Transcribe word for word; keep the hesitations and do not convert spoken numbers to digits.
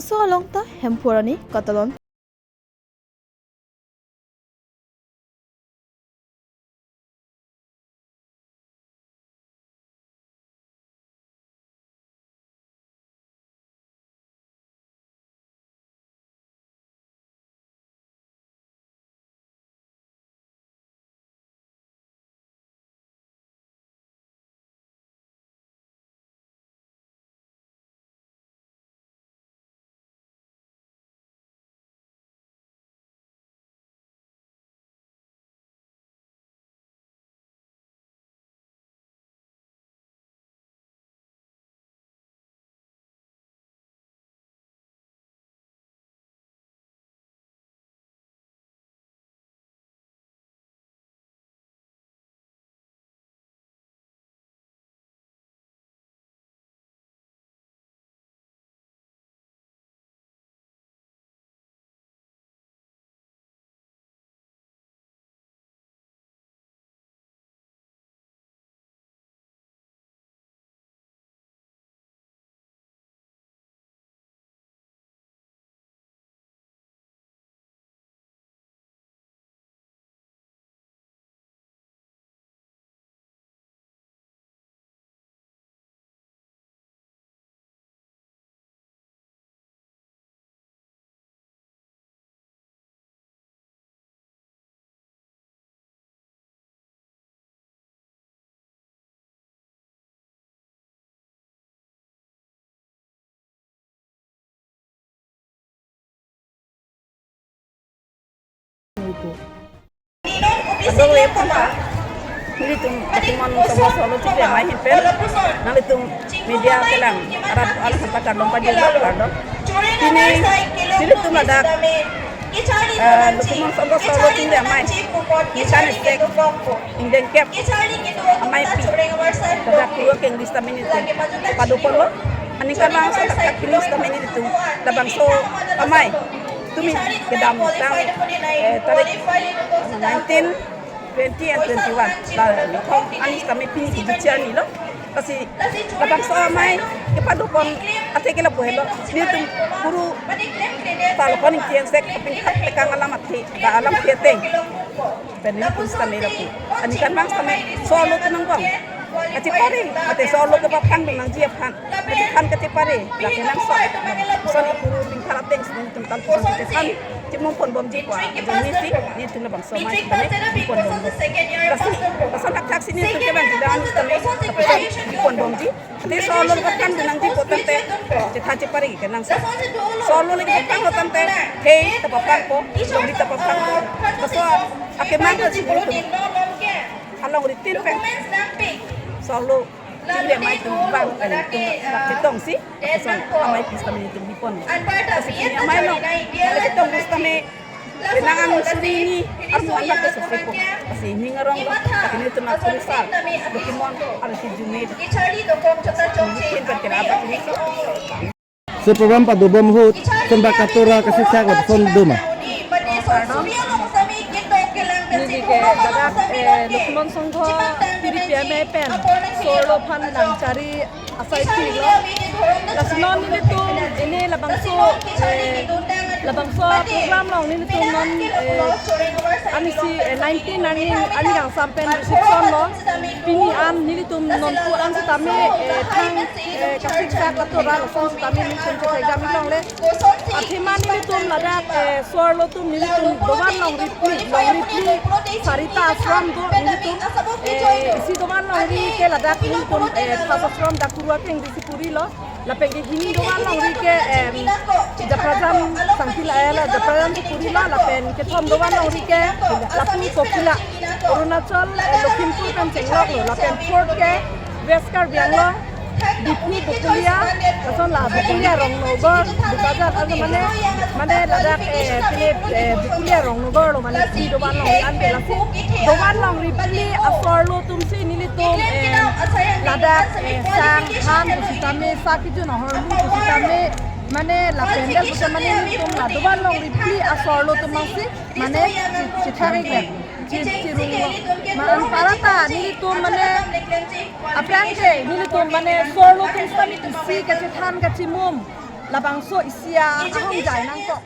So along ta Hemphu arni katalon. Ado ye puma. Nelitum Lokhiman Songho Solo Chingri Amei ahin pen nanglitum media kelang arat alat sampai kardom pajirlo, kardom. Pini nelitum ladak, eh, Lokhiman Songho Solo Chingri Amei, ningkan isi ingdeng kep ameipi, ladak Kuru Akeng English ta mini tum padopon lo. Aningkanvang so tak tak pini ta mini tum labangso amei tumi kedamtang, eh, tarik nineteen, twenty and twenty-one. La, kong ani sitame pini kejut arni lo. Lasi labangso amei kepadopon athe ke lapu helo. Nelitum Kuru ta Lokhiman Ingti Ingchek kapingthak tekang alam athe, ta alam athe ateng pen nelitum sitame lapu. Aningkanvang sitame so-arlo atum angbong kachepare, mate so-arlo kepaphan nangji aphan, kachephan kachepare, lake nangso. Lason Kuru pingthak ateng si nelitum tan puson kachephan chimum ponbomji pu ajoine si nelitum labangso amei sitame biponbomlo. Lasi lason thakthak si nelitum kevangji dan sitame lapuson biponbomji. Athe so-arlo kepaphan nangji pu tangte chethan chepare ke nangso. So-arlo le kepaphan lo tangte, hei ta paphanpo, longri ta paphanpo. Laso akemang ke si nelitum alongri tin pen so-arlo Chingri Amei atum vang, eh, atum chetongsi, lapuson ameipi sitame nelitum bipon. Lasi pini amei along, nelitum chetong sitame penang an suri hini armu anlak ke sosepok. Lasi ning arong lo, lake nelitum akurusar Lokhiman arsi jume. Nelitum pen kela abat nelitum. Si program padobom ahut, sembah katora kasiksak lapuson doma. Kardom. Neli ke ladak, eh, Lokhiman Songho Chingri Amei pen so-arlo aphan nangchari asai pilo. Lasi non nelitum ini labangso, eh, labangso program along nelitum non, eh, anisi, eh, nineteen arni, arni kangsam pen reception lo. Pini an nelitum nonpu an sitame, eh, thang, eh, kasiksak katora lason sitame nelitum chethek dam longle. Athema nelitum ladak, eh, so-arlo atum nelitum dovan longri phli, longri phli sarita ashram do nelitum, eh, isi dovan longri ke ladak nelitum, eh, Thas Ashram dak Kuru Akeng D C Puri lo. Lapen kehini dovan longri ke, em, Japrajam Sangti la, eh, la Japrajam Sangti Puri lo, lapen kethom dovan longri ke lapu Kokila, Arunachal, eh, Lakhimpur pen chenglok lo, lapen fourth ke West Karbi Anglong, Diphu, Bokolia, lason la Bokolia Rongnogar, Bokajan, ajo mane, mane ladak, eh, pine, eh, Bokolia Rongnogar lo mane phli dovan longri an ke lasi. Dovan longri phli a-so-arlo atum si nelitum, eh, ladak, eh, sang han pusitame, sa kejun ahormu pusitame, mane la pandal pusitame nelitum la dovan longri phli a-so-arlo atum si, mane chi-, chithak ikle, chi-, chirung lo. Ma anparta nelitum mane aphrang ke nelitum mane so-arlo atum sitame isi kachethan kachimum Labangso isi a ahongjai nangkok.